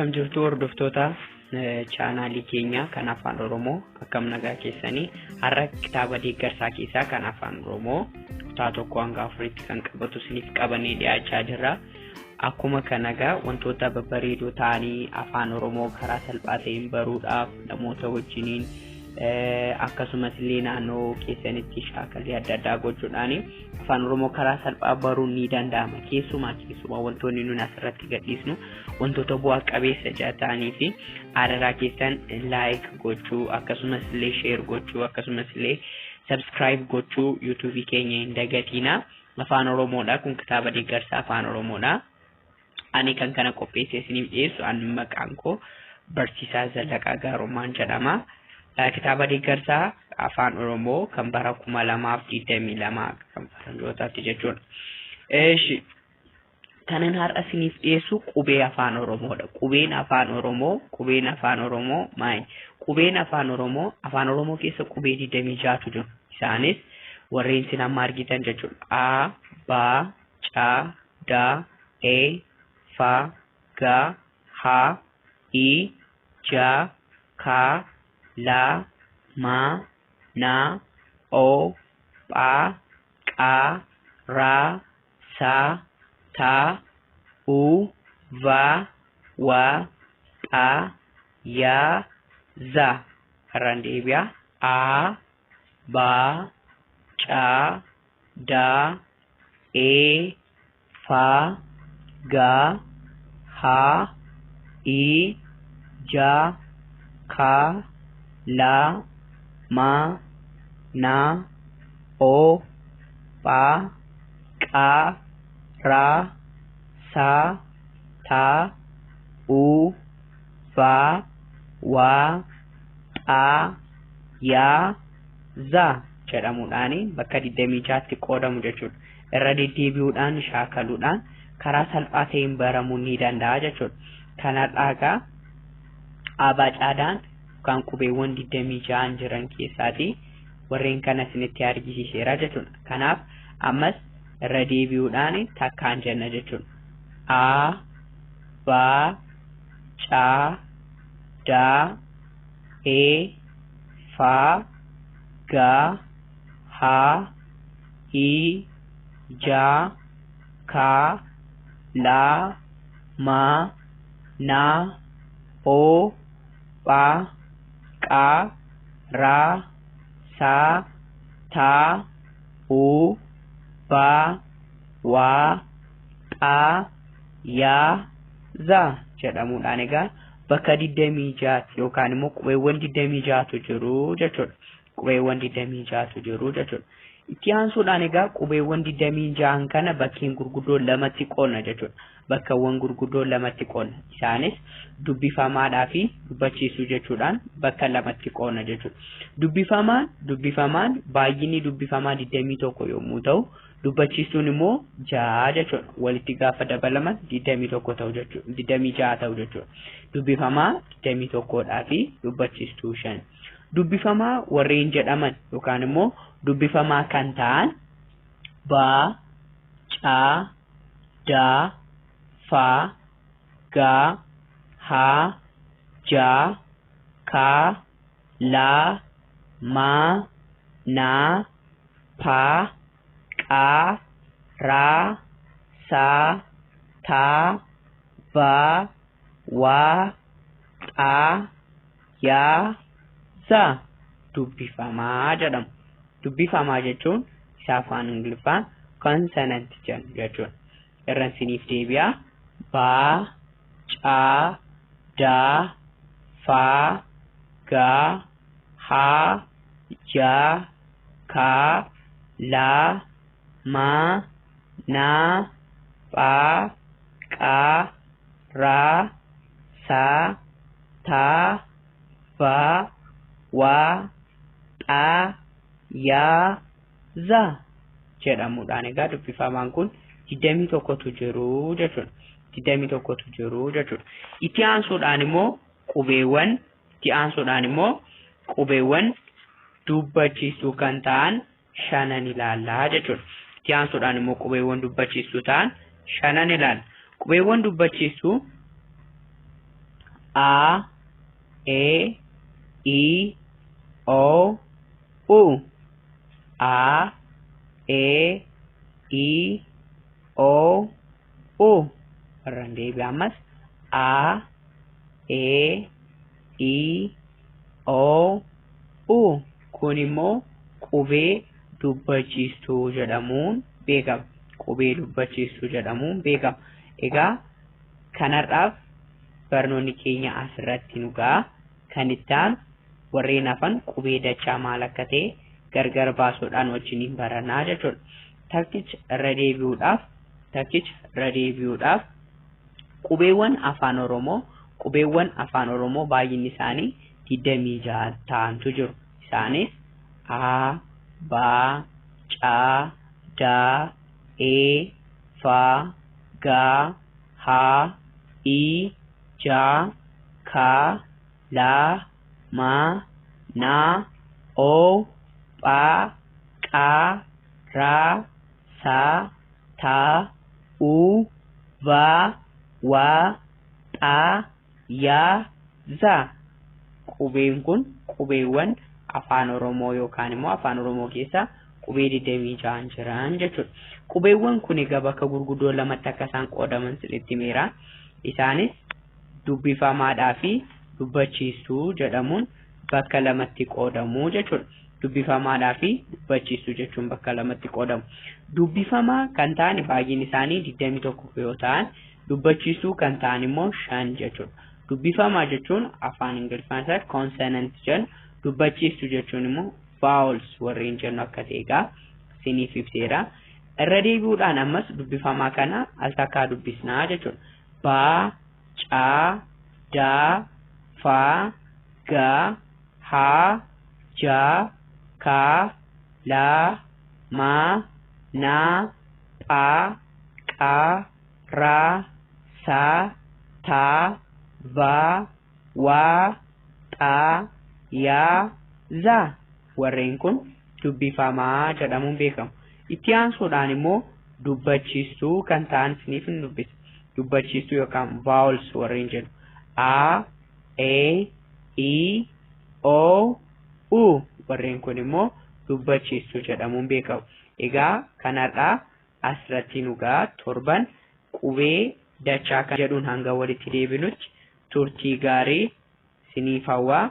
Akkam jirtu hordoftoota chaanaalii keenyaa kan Afaan Oromoo, akkam nagaa keessanii? Har'a kitaaba deeggarsaa keessaa kan Afaan Oromoo kutaa 1 hanga 4tti kan qabatu isiniif qabannee dhiyaachaa jirra. Akkuma kana egaa wantoota babbareedoo ta'anii Afaan Oromoo karaa salphaa ta'een baruudhaaf namoota wajjiniin, akkasumas illee naannoo keessanitti shaakallii adda addaa gochuudhaan Afaan Oromoo karaa salphaa baruun ni danda'ama. Keessumaa keessumaa wantoonni nuni asirratti gadhiisnu wantoota bu'aa qabeessa ta'anii fi adaraa keessan like gochuu, akkasumas illee share gochuu, akkasumas illee subscribe gochuu yuutuubii keenya hin dagatiina. Afaan Oromoodha. Kun kitaaba deeggarsaa Afaan Oromoodha. Ani kan kana qopheessee isiniif dhiyeessu ani maqaan koo Barsiisaa Zallaqaa Gaarummaan jedhama. Kitaaba deeggarsaa Afaan Oromoo kan bara 2022 kan faranjootaatti jechuudha. Eeshi, kanan har'a isiniif dhiyeessu qubee Afaan Oromoodha. Qubeen Afaan Oromoo, qubeen Afaan Oromoo maali? Qubeen Afaan Oromoo, Afaan Oromoo keessa qubee 26tu jiru. Isaanis warreen isin amma argitan jechuudha. A, B, C, D, E, F, G, H, I, J, K, L, M, N, O, P, Q, R, S, T, U, V, W, X, Y, Z. Irraan deebi'a. A, B, C, D, E, F, G, H, I, J, K, L, M, N, O, P, Q, R, S, T, U, V, W, X, Y, Z jedhamuudhaan bakka 26tti qoodamu jechuudha. Irra deddeebi'uudhaan shaakaluudhaan karaa salphaa ta'een baramuu ni danda'a jechuudha. Kanarraa egaa abaacaadhaan yookaan qubeewwan 26 jiran keessaatii warreen kana isinitti argisiiseera jechuudha. Kanaaf ammas irra deebi'uudhaan takkaan jenna jechuudha. A, B, C, D, E, F, G, H, I, J, K, L, M, N, O, P, Q, R, S, T, U, V, W, X, Y, Z jedhamuudhaan egaa bakka 26 yookaan immoo qubeewwan 26tu jiru jechuudha. Qubeewwan 26tu jiru jechuudha. Itti aansuudhaan egaa qubeewwan 26 kana bakkeen gurguddoo lamatti qoodna jechuudha. Bakkawwan gurguddoo lamatti qoodna. Isaanis dubbifamaadhaa fi dubbachiisuu jechuudhaan bakka lamatti qoodna jechuudha. Dubbifamaan baay'inni dubbifamaa 21 yommuu ta'u, dubbachiistuun immoo 6 jechuudha. Walitti gaafa dabalaman 21 ta'u jechuudha. 26 ta'u jechuudha. Dubbifamaa 21dhaa fi dubbachiistuu 5. Dubbifamaa warreen jedhaman yookaan immoo dubbifamaa kan ta'an B, C, D, F, G, H, J, K, L, M, N, P, Q, R, S, T, V, W, X, Y, Z dubbifamaa jedhamu. Dubbifamaa jechuun isa afaan Ingiliffaan consonant jedhu jechuudha. Irra isiniif deebi'a. B, C, D, F, G, H, J, K, L, M, N, P, Q, R, S, T, V, W, X, Y, Z jedhamuudhaan egaa dubbifamaan kun 21tu jiru jechuudha. 21tu jiru jechuudha. Itti aansuudhaan immoo qubeewwan, itti aansuudhaan immoo qubeewwan dubbachiistuu kan ta'an shanan ilaallaa jechuudha. Itti aansuudhaan immoo qubeewwan dubbachiistuu ta'an shanan ilaalla. Qubeewwan dubbachiistuu A, E, I, O, U. A, E, I, O, U. Irraan deebi'a ammas. A, E, I, O, U. Kun immoo qubee dubbachiistuu jedhamuun beekama. Qubee dubbachiistuu jedhamuun beekama. Egaa kanarraaf barnoonni keenya asirratti nu ga'a. Kan itti aanu warreen hafan qubee dachaa maal akka ta'e gargar baasuudhaan wajjiniin baranaa jechuudha. Takkicha irra deebi'uudhaaf takkicha irra deebi'uudhaaf qubeewwan afaan Oromoo qubeewwan afaan Oromoo baay'inni isaanii 26 ta'antu jiru. Isaanis A, B, C, D, E, F, G, H, I, J, K, L, M, N, O, P, Q, R, S, T, U, V, W, X, Y, Z. Qubeen kun qubeewwan afaan Oromoo yookaan immoo afaan Oromoo keessa qubee 26 jiran jechuudha. Qubeewwan kun egaa bakka gurguddoo lamatti akka isaan qoodaman sirriitti himeera. Isaanis dubbifamaadhaa fi dubbachiistuu jedhamuun bakka lamatti qoodamu jechuudha. Dubbifamaadhaa fi dubbachiistuu jechuun bakka lamatti qoodamu. Dubbifamaa kan ta'an baay'een isaanii 21 yoo ta'an, dubbachiistuu kan ta'an immoo 5 jechuudha. Dubbifamaa jechuun afaan Ingiliffaan isaa consonant jennu, dubbachiistuu jechuun immoo vowels warreen jennu akka ta'e egaa isiniif ibseera. Irra deebi'uudhaan ammas dubbifamaa kana al takkaa dubbisnaa jechuudha. Ba, ca, da, fa, ga, ha, ja, ka, la, ma, na, pha, qa, ra, sa, ta, va, wa, xa, ya, za. Warreen kun dubbifamaa jedhamuun beekamu. Itti aansuudhaan immoo dubbachiistuu kan ta'an isiniif hin dubbisa. Dubbachiistuu yookaan vowels warreen jedhu. A, E, I, O, U. Warreen kun immoo dubbachiistuu jedhamuun beekamu. Egaa kanarraa asirratti nu ga'a. Torban qubee dachaa kan jedhuun hanga walitti deebinutti turtii gaarii isiniif hawwaa.